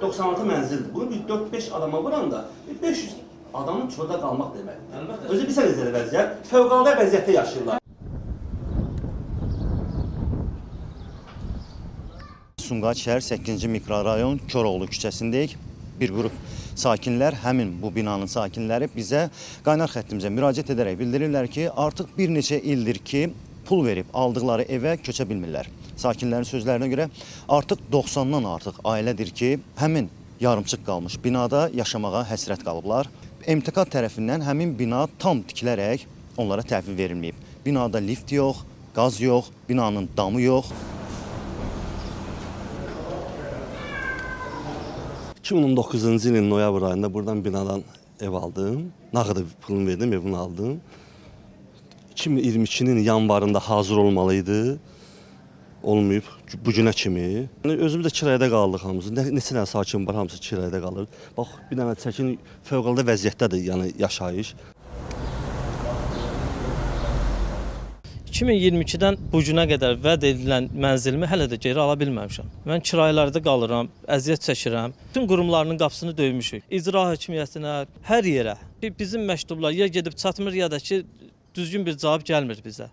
96 mənzildir. Bunu bir 4-5 adama vuranda 500 adamın çöldə qalmaq deməkdir. Əlbəttə. Özü bilsən necə vəziyyət, fövqəladə vəziyyətdə yaşayırlar. Sumqayıt şəhər 8-ci mikrorayon Koroğlu küçəsindəyik. Bir qrup sakinlər, həmin bu binanın sakinləri bizə qaynar xəttimizə müraciət edərək bildirirlər ki, artıq bir neçə ildir ki, pul verib aldıqları evə köçə bilmirlər. Sakinlərin sözlərinə görə artıq 90-dan artıq ailədir ki, həmin yarımçıq qalmış binada yaşamağa həsrət qalıblar. MTK tərəfindən həmin bina tam tikilərək onlara təhvil verilməyib. Binada lift yox, qaz yox, binanın damı yox. 2019-cu ilin noyabr ayında buradan binadan ev aldım. Nağd pulunu verdim, evimi aldım. 2022-nin yanvarında hazır olmalıydı. Olmayıb bu günə kimi. Yəni, özümüz də kirayədə qaldıq hamısı. Neçə dənə sakin var, hamısı kirayədə qalır. Bax, bir dənə çəkin fövqəladə vəziyyətdədir, yəni yaşayış. 2022-dən bu günə qədər vəd edilən mənzilimi hələ də geri ala bilməmişəm. Mən kirayələrdə qalıram, əziyyət çəkirəm. Bütün qurumlarının qapısını döymüşük. İcra hakimiyyətinə, hər yerə. Bizim məktublar ya gedib çatmır, ya da ki, düzgün bir cavab gəlmir bizə.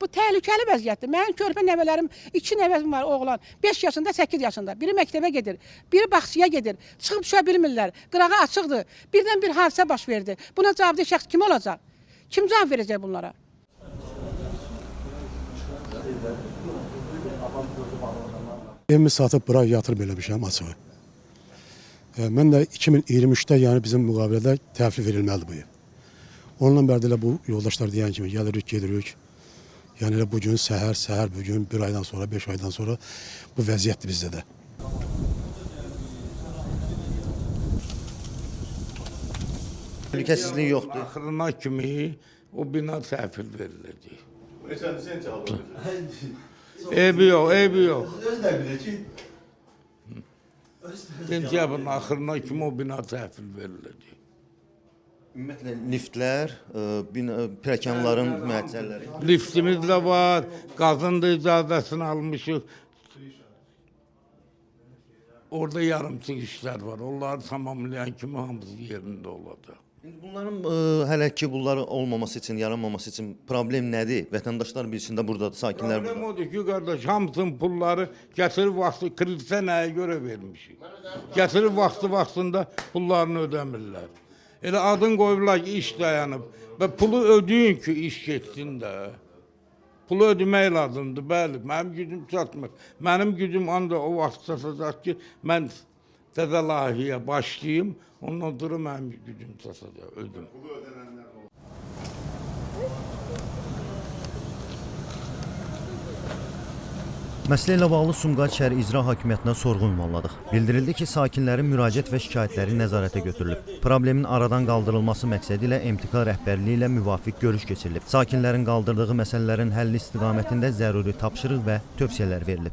Bu təhlükəli vəziyyətdir. Mənim körpə nəvələrim, 2 nəvəm var oğlan, 5 yaşında, 8 yaşında. Biri məktəbə gedir, biri bağçaya gedir. Çıxıb düşə bilmirlər. Qırağı açıqdır. Birdən bir hadisə baş verdi. Buna cavabdeh şəxs kim olacaq? Kim cavab verəcək bunlara? Evimi satıb bura yatırım eləmişəm açığı. Mən də 2023-də, yəni bizim müqavilədə təhvil verilməlidir bu ev. Ondan bəri də bu yoldaşlar deyən kimi gəlirik, gedirik. Yəni elə bugün səhər, səhər bugün bir aydan sonra, 5 aydan sonra bu vəziyyətdir bizdə də. Təhlükəsizlik yoxdur. Axırına kimi o bina təhvil veriləcək. Eybi yox, eybi yox. Özü də bilir ki, Sentyabrın axırına kimi o bina təhvil veriləcək. Ümumiyyətlə liftlər, pilləkənlərin müəccəlləri. Liftimiz də var, qazın da icazəsini almışıq. Orada yarımçıq işlər var. Onları tamamlayan kimi hamısı yerində olacaq. İndi bunların hələ ki bunların olmaması üçün, yaranmaması üçün problem nədir? Vətəndaşlar bilsin də buradadır, sakinlər Problem burada. odur ki, qardaş, hamısının pulları gətirib vaxtı, kredisə nəyə görə vermişik? Gətirib vaxtı-vaxtında pullarını ödəmirlər. Elə adın qoyublar ki, iş dayanıb. Və pulu ödəyin ki, iş getsin də. Pulu ödəmək lazımdır, bəli. Mənim gücüm çatmır. Mənim gücüm ancaq o vaxt çatacaq ki, mən təzə layihəyə başlayayım, ondan sonra mənim gücüm çatacaq, ödüm. Məsələ ilə bağlı Sumqayıt şəhər İcra Hakimiyyətinə sorğu ünvanladıq. Bildirildi ki, sakinlərin müraciət və şikayətləri nəzarətə götürülüb. Problemin aradan qaldırılması məqsədi ilə MTK rəhbərliyi ilə müvafiq görüş keçirilib. Sakinlərin qaldırdığı məsələlərin həlli istiqamətində zəruri tapşırıq və tövsiyələr verilib.